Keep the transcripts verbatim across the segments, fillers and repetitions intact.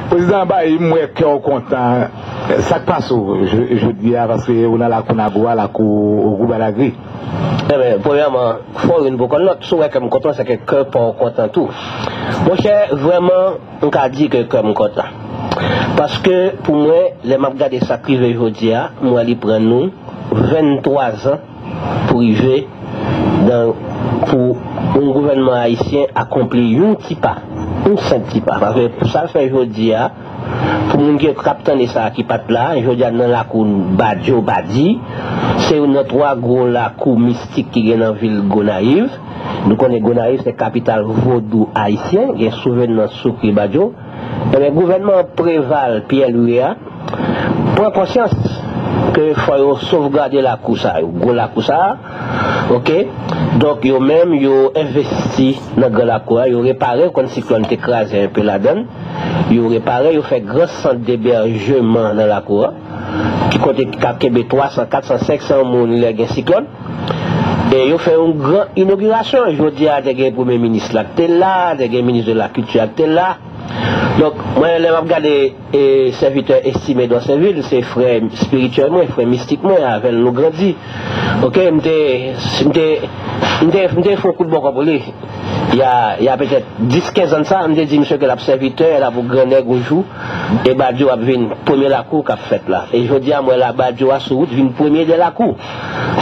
Prezidan Bayi, m wè kè w kontan. Sa k pase w j- jodi a, paske ou nan lakou Nago a, lakou Ogou Balagri? Ebyen, premyèman, fò youn pou konn lòt. Si w wè kè m kontan, se ke kè pa w kontan tou. Monchè, vrèman, m ka di ke kè m kontan. Paske, pou mwen, lè m ap gade sa k rive jodi a, m wè li pran nou venntwa zan pou rive nan, pou yon gouvènman ayisyen akonpli yon ti pa, yon senp ti pa. Paske pou sa l fè jodi a, pou moun ki ap tande sa ki pa t la, jodi a nan lakou Badyo, Badi, se youn nan twa gwo lakou mistik ki gen nan vil Gonayiv. Nou konnen Gonayiv se kapital vodou ayisyen, gen Souvenans, Soukri, Badyo. Ebyen, gouvènman Preval, Pierre Louis a, pran konsyans ke fò yo sovgade lakou sa yo, gwo lakou sa a, oke? Donk, yo menm, yo envesti nan gran lakou a, yo repare, konn siklòn te kraze enpe ladan l, yo repare, yo fè gran sant debèjman nan lakou a, ki kote ki ka kenbe twa san, kat san, senk san moun lè gen siklòn. E yo fè yon gran inogirasyon. Jodi a, te gen premye minis la ki te la, te gen minis de la kilti a ki te la. Donk, mwen, lè m ap gade, e, sèvitè Estimé Dorcevil, se frè espirityèl mwen, frè mistik mwen, avè l nou grandi. Oke, m te, m te, m te, m te fè yon kout bòkò pou li. Y a, y a petèt dis, kenz an de sa, m te di misye ke l ap sèvitè, l ap grannèg yon nèg yon jou, e Badyo ap vin premye lakou k ap fèt la. E jodi a, m wè la Badyo a sou wout vin premye de lakou.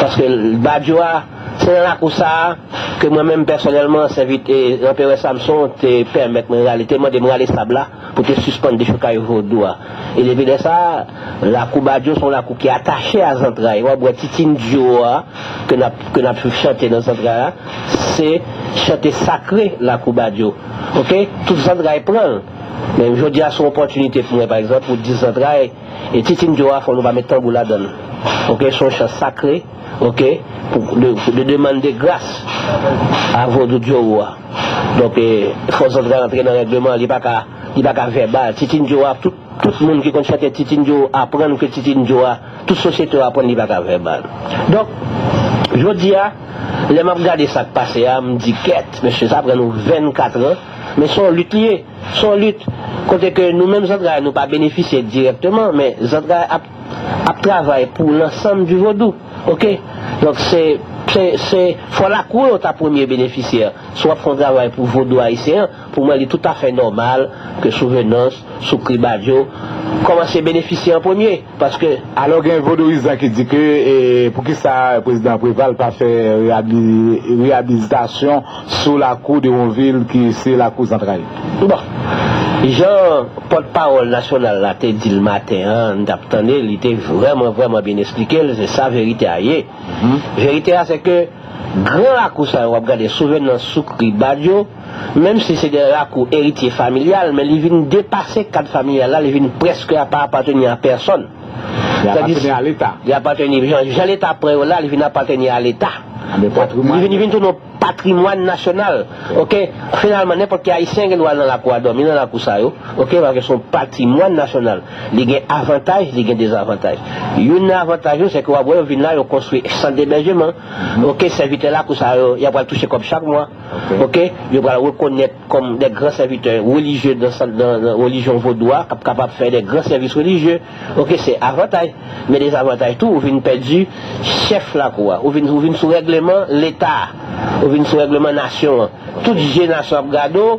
Paske Badyo a, se nan lakou sa a, ke mwen menm pèsonèlman, sèvit-, e, Anperè Samson te pèmèt mwen rale, te mande m rale sab la pou te sispann dechokay vodou a. E depi lè sa a, lakou Badyo se yon lakou ki atache a zantray. W ap wè Titin Dyo a, ke n ap, ke n ap chante nan zantray la, se chante sakre lakou Badyo. Oke? Tout zantray pran l. Men jodi a, se yon opòtinite pou mwen, pa egzanp, pou di zantray, e Titin Dyo a, fò nou pa met tanbou ladan l. Oke, se yon chan sakre, oke, pou, de, de demann de gras a vodou Dyo a. Donk, e, fò zantray antre nan règleman, li pa ka, li pa ka vèbal. Titin Dyo a, tout, tout moun ki konn chante Titin Dyo aprann ke Titin Dyo a, tout sosyete a aprann li pa ka vèbal. Donk, jodi a, lè m ap gade sa k pase a, m di, kèt, mesye, sa pran nou vennkat an, men se yon lit li ye. Se yon lit kote ke nou menm zantray, nou pa benefisye dirèkteman, men zantray ap, ap travay pou lansanm di vodou. Oke? Donk, se, se, se, fò lakou yo ta premye benefisyè. Si w ap fè yon travay pou vodou ayisyen an, pou mwen, li toutafè nòmal ke Souvenans, Soukri, Badyo kòmanse benefisye an premye. Paske, alò, gen vodouyizan ki di ke, e, poukisa prezidan Preval pa fè reyabi-, reyabilitasyon sou lakou de yon vil ki se lakou zantray? Bon, jan pòtpawòl nasyonal la te di l maten an, n t ap tande, li te vrèman, vrèman byen esplike l, se sa verite a ye. Verite a, se ke gran lakou sa yo, w ap gade Souvenans, Soukri, Badyo, menm si se de lakou eritye familyal, men li vin depase kad familyal la, li vin prèske pa apateni a pèsòn. Li apateni a Leta. Li apateni, jan, jan Leta pran yo la, li vin apateni a Leta. Li vin, li vin tounen yon patrimwàn nasyonal. Oke? Finalman, nenpòt ki ayisyen gen dwa al nan lakou a dòmi, nan lakou sa yo. Oke? Paske se yon patrimwàn nasyonal. Li gen avantaj, li gen dezavantaj. Youn nan avantaj yo, se ke w ap wè yo vin la, yo konstwi sant debèjman. Oke? Sèvitè lakou sa yo, y ap pral touche kòb chak mwa. Oke? Yo pral rekonèt kòm de gran sèvitè relijye nan sant, nan, nan relijyon vodou a, k ap kapab fè de gran sèvis relijye. Oke, se avantaj. Men dezavantaj tou, ou vin pèdi chèf lakou a. Ou vin, ou vin sou règleman Leta a. Ou vin sou règleman nasyon an. Tout je nasyon ap gade w,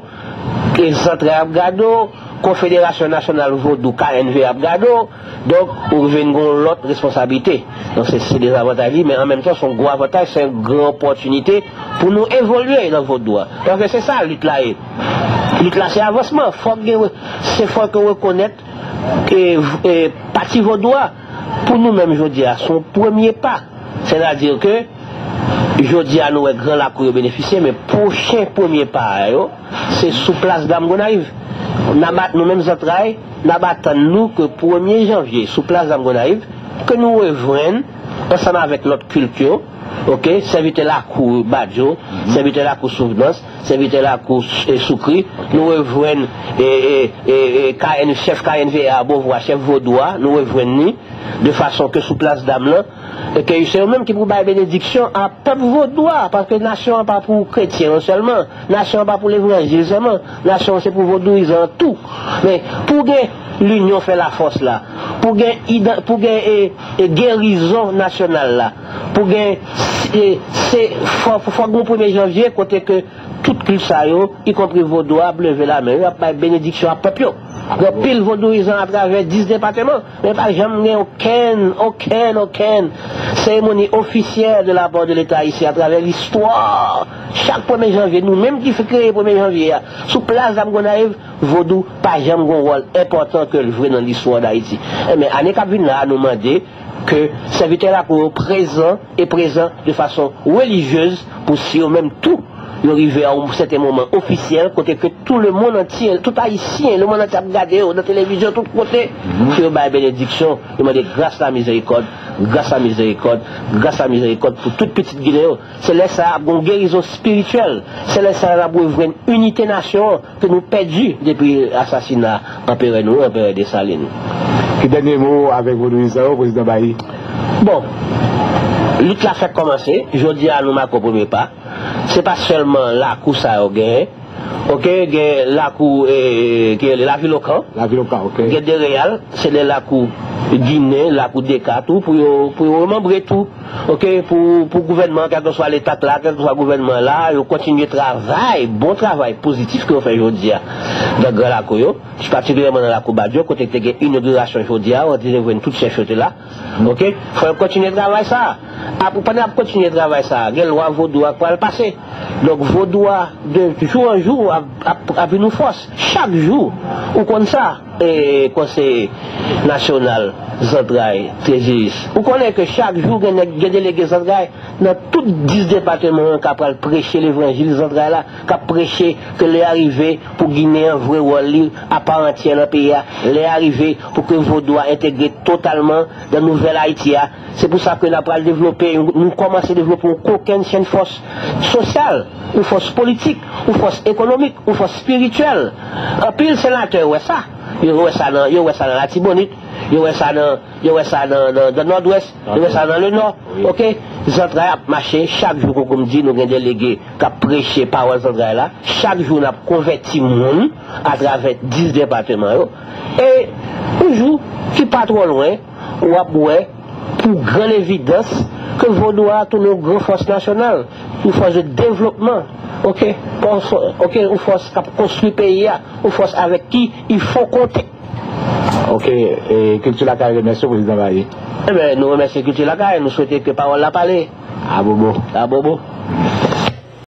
e zantray ap gade w, Konfederasyon Nasyonal Vodou, K N V, ap gade w. Donk, ou vin gen yon lòt responsablite. Donk, se, se dezavantaj li, men an menm tan, se yon gwo avantaj, se yon gran opòtinite pou nou evolye nan vodou a. Paske se sa lit la ye. Lit la, se avansman. Fòk gen, se fòk yo rekonèt e, e pati vodou a, pou nou menm jodi a, se yon premye pa. Sètadi ke jodi a, nou wè gran lakou yo benefisye, men pwochen premye pa a yo, se sou plas Dam Gonayiv. N ap, nou menm zantray, n ap atann nou ke premye janvye, sou plas Dam Gonayiv, ke nou rejwenn ansanm avèk lòt kilt yo, oke, sèvitè lakou Badjo, sèvitè lakou Souvnans, sèvitè lakou, e, Soukri, nou rejwenn, e, e, e, e, K N, chèf K N V A a Beauvoir, chèf vodou a, nou rejwenn li, de fason ke sou plas dam lan, e ke se yo menm ki pou bay benediksyon a pèp vodou a, paske nasyon an pa pou kretyen yo sèlman, nasyon an pa pou levanjil sèlman, nasyon an se pou vodouyizan an tou. Men, pou gen linyon fè lafòs la, pou gen, idan- pou gen, e, e, gerizon nasyonal la, pou gen, e, se, fò, fò gen yon premye janvye kote ke tout kilt sa yo, ikonpri vodou a, ap leve lamen yo, ap bay benediksyon a pèp yo. Gen anpil vodouyizan atravè dis depatman, men pa janm gen okenn, okenn, okenn seremoni ofisyèl de la part de Leta ayisyen atravè listwa. Chak premye janvye, nou menm ki fè kreye premye janvye a, sou plas dam Gonayiv, vodou pa janm gen yon wòl enpòtan ke l jwe nan listwa Dayiti. Enben, ane k ap vin la a, nou mande ke sèvitè lakou yo prezan e prezan de fason relijyez pou si yo menm tou, yo rive a yon sèten moman ofisyèl kote ke tout le monde entier, tout Ayisyen, le monde entier ap gade yo nan televizyon, tout kote, pou yo bay benediksyon, yo mande gras la mizerikòd, gras la mizerikòd, gras la mizerikòd pou tout pitit Ginen yo. Se lè sa a ap gen yon gerizon espirityèl. Se lè sa a n ap rejwenn inite nasyon an ke nou pèdi depi asasina anperè nou an, anperè Desalin. Ki dènye mo avèk vodouyizan yo, prezidan Bayi? Bon, lit la fèk kòmanse. Jodi a, nou make yon premye pa. Se pa sèlman lakou sa yo genyen. Oke, gen lakou, e, ki rele Lavilokan. Lavilokan, oke. Gen de reyal, se de lakou ginen, lakou deka tou, pou yo, pou yo remanbre tou. Oke, pou, pou gouvènman, kèlkeswa leta k la, kèlkeswa gouvènman la, yo kontinye travay, bon travay pozitif ke yo fè jodi a nan gran lakou yo, patikilyèman nan lakou Badyo, kote te gen inogirasyon jodi a, ou te jwenn tout chèf yo te la. Oke? Fò yo kontinye travay sa a. Ap, pandan y ap kontinye travay sa a, gen lwa vodou a k pral pase. Donk, vodou a, de jou an jou, ap, ap, ap vin yon fòs. Chak jou, ou konn sa, e, konseye nasyonal Zantray, Treziris. Ou konnen ke chak jou gen nèg, gen delege Zantray nan tout dis depatman an k ap pral preche levanjil Zantray la, k ap preche ke lè a rive pou Ginen an jwe wòl li apa antyè nan peyi a, lè a rive pou ke vodou a entegre totalman nan nouvèl Ayiti a. Se pou sa ke n ap pral devlope, nou kòmanse devlope yon kokenn chenn fòs sosyal, yon fòs politik, yon fòs ekonomik, yon fòs espirityèl. Anpil senatè wè sa. Yo wè sa nan, yo wè sa nan Latibonit, yo wè sa nan, yo wè sa nan, nan, nan Nòdwès, yo wè sa nan Lenò. Oke? Zantray ap mache chak jou, kòm m di, nou gen delege k ap preche pawòl Zantray la. Chak jou, n ap konvèti moun atravè dis depatman yo. E yon jou ki pa twò lwen, w ap wè, pou grann evidans, ke vodou a tounen yon gran fòs nasyonal, yon fòs de devlopman, oke, yon fò-, oke, yon fòs k ap konstwi peyi a, yon fòs avèk ki il faut compter. Oke, e, Kilti Lakay remèsye w, prezidan Bayi. Enben, nou remèsye Kilti Lakay, nou swete ke pawòl la pale. Abobo. Abobo.